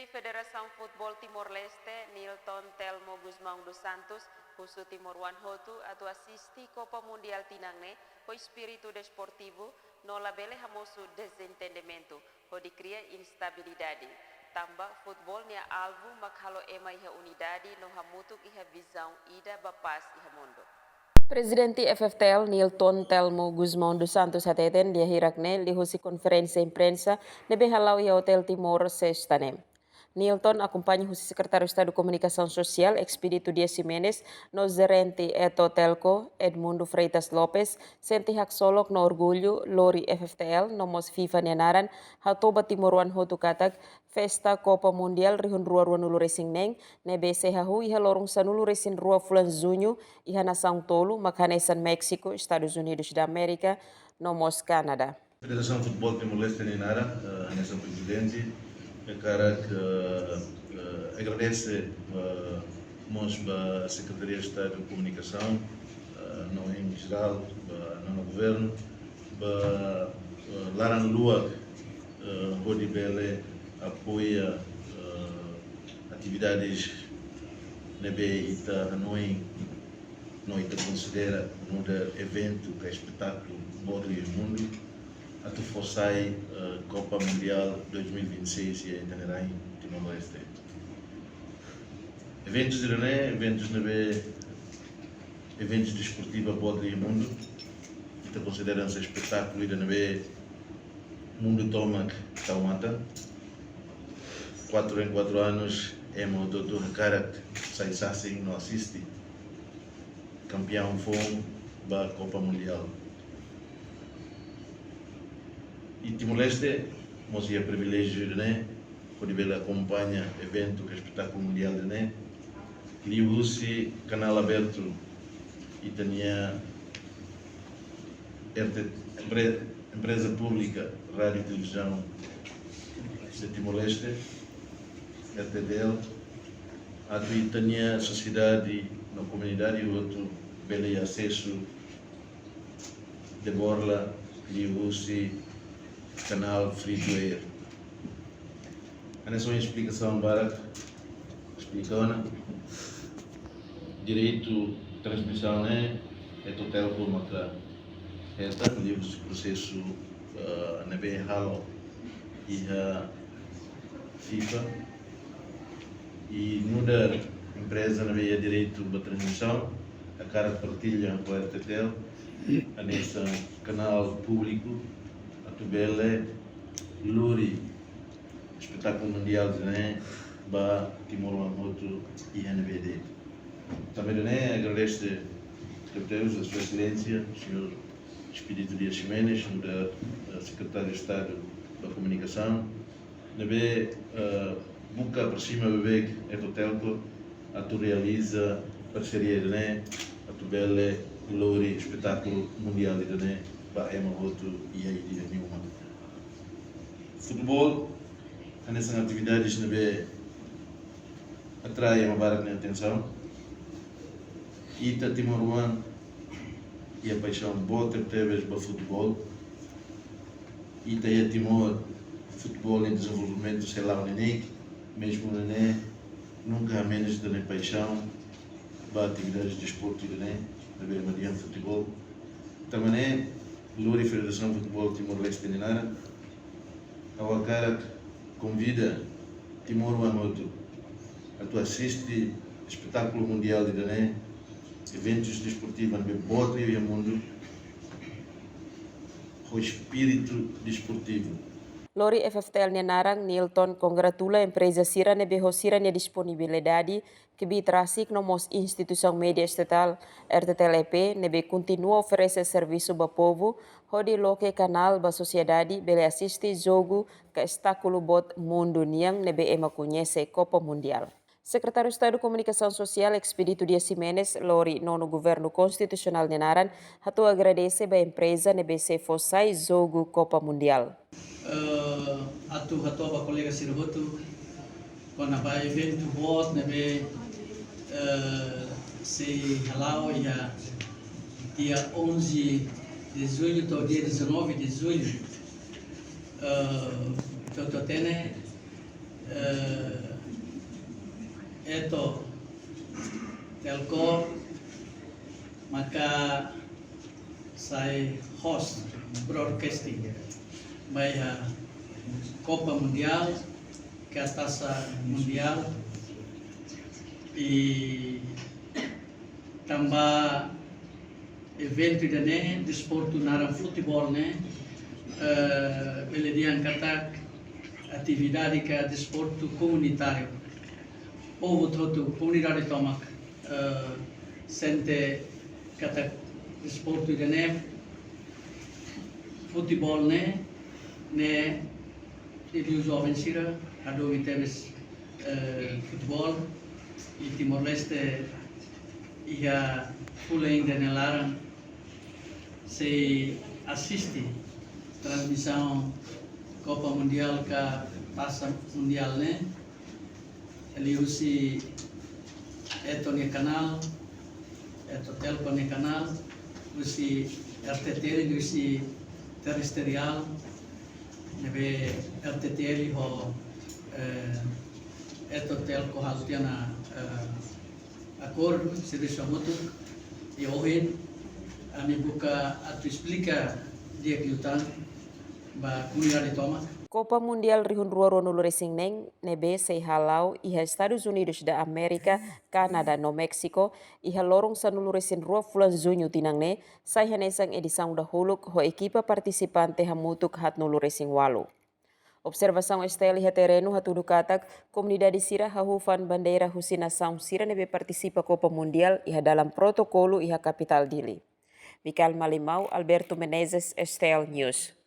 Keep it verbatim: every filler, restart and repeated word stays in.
Federasaun Futeból Timor-Leste, Nilton Telmo Gusmão dos Santos, husu timoroan hotu atu asisti Copa Mundial tinan ne'e ho espíritu desportivu, no labele hamosu dezentendimentu hodi kria instabilidade. Tanba futeból nia alvu mak halo ema iha unidade no hamutuk iha vizaun ida ba pás iha mundu. Prezidente F F T L, Nilton Telmo Gusmão dos Santos, hateten di'ak hirak ne'e liuhusi konferénsia imprensa ne'ebé hala'o iha Hotel Timor, Sesta ne'e. Nilton akompaña husi Sekretáriu Estadu Komunikasaun Sosiál, Expedito Dias Ximenes, no Jerente Eto Telco, Edmundo Freitas Lopes, sente haksolok no orgullu lori F F T L no mós FIFA nia naran hato'o ba timoroan hotu katak festa Copa Mundial rihun rua rua-nulu resin neen, ne'ebé sei hahú iha loron sanulu resin rua fulan Juñu iha nasaun tolu, mak hanesan México, Estados Unidos da América, no mós Canadá. Federasaun Futeból Timor-Leste nia naran, eh, hanesan prezidente, hakarak, eh, eh, agradese, eh, mós ba Sekretaria Estadu Komunikasaun, eh, no em jerál, ba nono governu, ba, eh, laran luak, eh, hodi bele apoia, eh, atividades ne'ebé ita hanoin no ita konsidera nu'udar eventu ka espetákulu boot iha mundu, atu fó sai, eh, Copa Mundial dois mil e vinte e seis iha ita-nia rain Timor-Leste. Eventus ida-ne'e, eventus ne'ebé, eventus desportivu boot iha mundu, ita konsidera hanesan espetákulu ida ne'ebé mundu tomak tau matan. Quatro em quatro anos, ema hotu-hotu hakarak sai sasin no asisti kampiaun foun ba Copa Mundial. I Timor-Leste mós iha priviléjiu ida-ne'e, hodi bele akompaña eventu ka espetákulu mundiál ida-ne'e liuhusi kanál abertu ita-nia R T, empre-, Empreza Públika Rádiu i Televizaun de Timor-Leste, R T T L, atu ita-nia sosiedade no komunidade hotu bele asesu de borla liuhusi kanál free to air. Hanesan esplikasaun barak, esplika ona. Direitu transmisaun ne'e Eto Telco maka hetan, liuhusi prosesu, eh, ne'ebé halo iha FIFA. I nu'udar empreza ne'ebé iha direitu ba transmisaun, hakarak partilla ho R T T L, hanesan kanál públiku, atu bele lori espetákulu mundiál ida-ne'e ba timoroan hotu iha ne'ebé de'it. Tanba ida-ne'e agradese tebetebes a Sua Exelénsia, señór Expedito Dias Ximenes, nu'udar, eh, Sekretáriu Estadu ba Komunikasaun, ne'ebé, eh, buka aproxima beibeik Eto Telco atu realiza parseria ida-ne'e, atu bele lori espetákulu mundiál ida-ne'e ba ema hotu iha ida-idak nia uma. Futeból hanesan atividades ne'ebé atrai ema barak nia atensaun. Ita timoroan iha paixaun boot tebetebes ba futeból. Ita iha Timor, futeból nia dezenvolvimentu sei la'o neineik, mezmu nune'e nunka hamenus ita-nia paixaun ba atividades desportu ida-ne'e, ne'ebé ema dehan futeból. Tanba ne'e, lori Federasaun Futeból Timor-Leste nia naran, ha'u hakarak konvida timoroan hotu atu asisti espetákulu mundiál ida-ne'e, eventus desportivu ne'ebé boot liu iha mundu, ho espíritu desportivu. Lori F F T L nia naran, Nilton kongratula empreza sira ne'ebé ho sira-nia disponibilidade kbiit rasik no mós instituisaun média estatál R T T L E P ne'ebé kontinua oferese servisu ba povu, hodi loke kanál ba sosiedade bele asisti jogu ka espetákulu boot mundu nian ne'ebé ema koñese Copa Mundial. Sekretáriu Estadu Komunikasaun Sosiál Expedito Dias Ximenes, lori nono governu konstitusionál nia naran, hato'o agradese ba empreza ne'ebé sei fó sai jogu Copa Mundial. Eh, atu hato'o ba kolega sira hotu kona-ba eventu boot ne'ebé, eh, sei hala'o iha dia onze de junho to'o dia dezanove de junho. Eh, ita hotu hatene, Eh, Eto Telco maka sai host broadcasting ba iha Copa Mundial, ka Taça Mundial, i tanba eventu ida-ne'e, desportu naran futeból ne'e, eh, bele dehan katak atividade ka desportu komunitáriu. Povu hotu, komunidade tomak, eh, sente katak desportu ida-ne'e, futeból ne'e, ne'e, liuliu joven sira hadomi tebes, eh, futeból, i Timor-Leste iha fulan ida nia laran sei asiste transmisaun Copa Mundial ka Taça Mundial ne'e, liuhusi Eto nia kanál, Eto Telco nia kanál, husi R T T L, husi terrestriál, ne'ebé R T T L ho, eh, Eto Telco halo tiha ona, eh, akordu servisu hamutuk, i ohin ami buka atu esplika di'ak liután ba komunidade tomak. Copa Mundial rihun rua rua-nulu resin neen ne'ebé sei hala'o iha Estadus Unidus da Amérika, Kanadá no Méxiku, iha loron sanulu resin rua fulan Juñu tinan ne'e, sai hanesan edisaun dahuluk ho ekipa partisipante hamutuk haatnulu resin ualu. Observasaun S T L iha terrenu hatudu katak komunidade sira hahú fa'an bandeira husi nasaun sira ne'ebé partisipa Copa Mundial iha dalan protokolu iha kapitál Dili. Mikael Malimau, Alberto Menezes, S T L News.